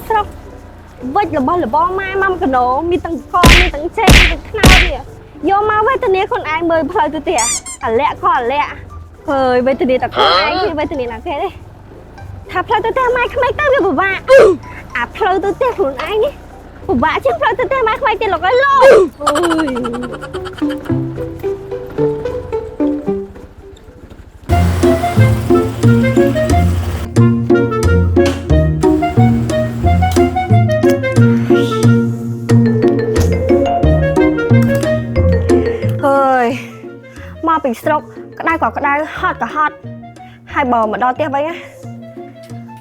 ស្រុកវិចរបស់របរម៉ែមកកណោមានទាំងកមានទាំងចេកមានទាំងខ្នោតនេះយកមកវេទនាខ្លួនឯងមើលផ្លូវទៅផ្ទះអាលាក់ក៏អាលាក់ហើយវេទនាតែខ្លួនឯងគឺវេទនាណាគេទេថាផ្លូវទៅផ្ទះម៉ែក្មេកទៅវាពិបាកអាផ្លូវទៅផ្ទះខ្លួនឯងនេះពិបាកជាងផ្លូវទៅផ្ទះម៉ែក្មេកទៀតលោកអើយលោកអើយ ហើយមកពីស្រុកក្តៅក៏ក្តៅហត់ក៏ហត់ហើយបើមកដល់ផ្ទះវិញណា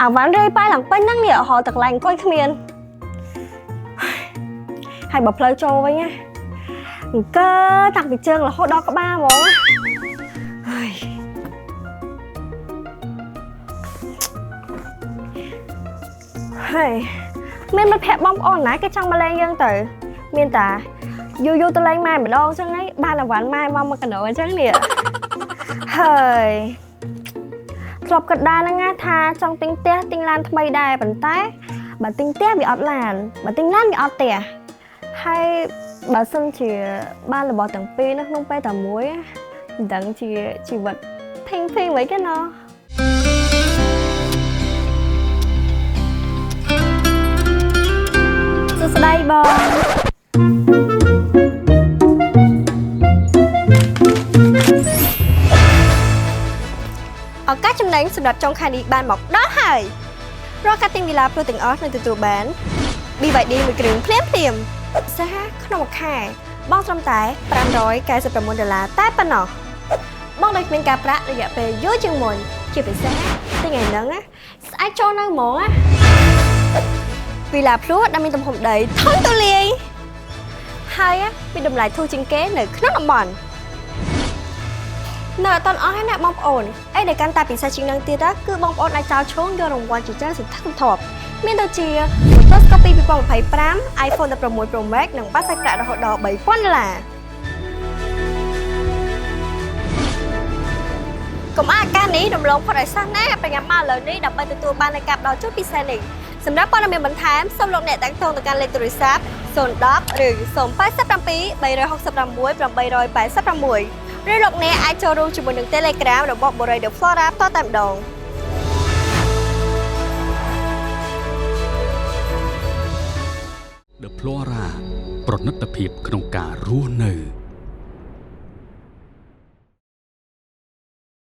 អាវ៉ាន់រេប៉ែឡើងពេញហ្នឹងនេះរហូតតែកន្លែងអង្គុយគ្មានហើយបើផ្លូវចូលវិញណាអង្គើតាំងពីជើងរហូតដល់ក្បាលហ្មងណាហើយហើយមានមិត្តភក្តិបងប្អូនណាគេចង់មកលេងយើងទៅមានតាយូរយូរទៅលេងម៉ែម្ដងចឹងឯងបានអាវ៉ាន់ម៉ែមកមកកណោអញ្ចឹងនេះហើយធ្លាប់គិតដែរហ្នឹងណាថាចង់ទិញផ្ទះទិញឡានថ្មីដែរប៉ុន្តែបើទិញផ្ទះវាអត់ឡានបើទិញឡានវាអត់ផ្ទះហើយបើសិនជាបានរបស់ទាំងពីរនៅក្នុងពេលតែមួយមិនដឹងជាជីវិតភីងភីងមិនគេណោះសួស្តីបងឱកាសចំណេញសម្រាប់ចុងខែនេះបានមកដល់ហើយរាល់ការទិញវីឡាព្រោះទាំងអស់នឹងទទួលបាន BYD មួយគ្រឿងភ្លាមភ្លាមសហក្នុងមួយខែបងត្រឹមតែ599ដុល្លារតែប៉ុណ្ណោះបងដូចមានការប្រាក់រយៈពេលយូរជាងមុនជាពិសេសទិញថ្ងៃហ្នឹងណាស្អែកចូលនៅហ្មងណាវីឡាភ្លោះដែលមានទំហំដីធំទូលាយហើយមានតម្លៃធូរជាងគេនៅក្នុងតំបន់នៅអត់ទាន់អស់ទេណាបងប្អូនអីដែលកាន់តែពិសេសជាងនឹងទៀតគឺបងប្អូនអាចចោលឈោងយករង្វាន់ជាច្រើនសន្ធឹកសន្ធាប់មានដូចជា Motor Scorpio 2025 iPhone 16 Pro Max និងបាត់សាច់ប្រាក់រហូតដល់3000ដុល្លារកុំឲ្យឱកាសនេះរំលងផុតឲ្យសោះណាប្រញាប់មកឥឡូវនេះដើម្បីទទួលបាននូវការផ្ដល់ជូនពិសេសនេះសម្រាប់ព័ត៌មានបន្ថែមសូមលោកអ្នកតាក់ទងទៅកាន់លេខទូរស័ព្ទ010ឬ087 366 886ឬលោកអ្នកអាចចូលរួមជាមួយនឹង Telegram របស់ Borei The Flora ផ្ទាល់តែម្ដង The Flora ប្រណិតភាពក្នុងការរស់នៅ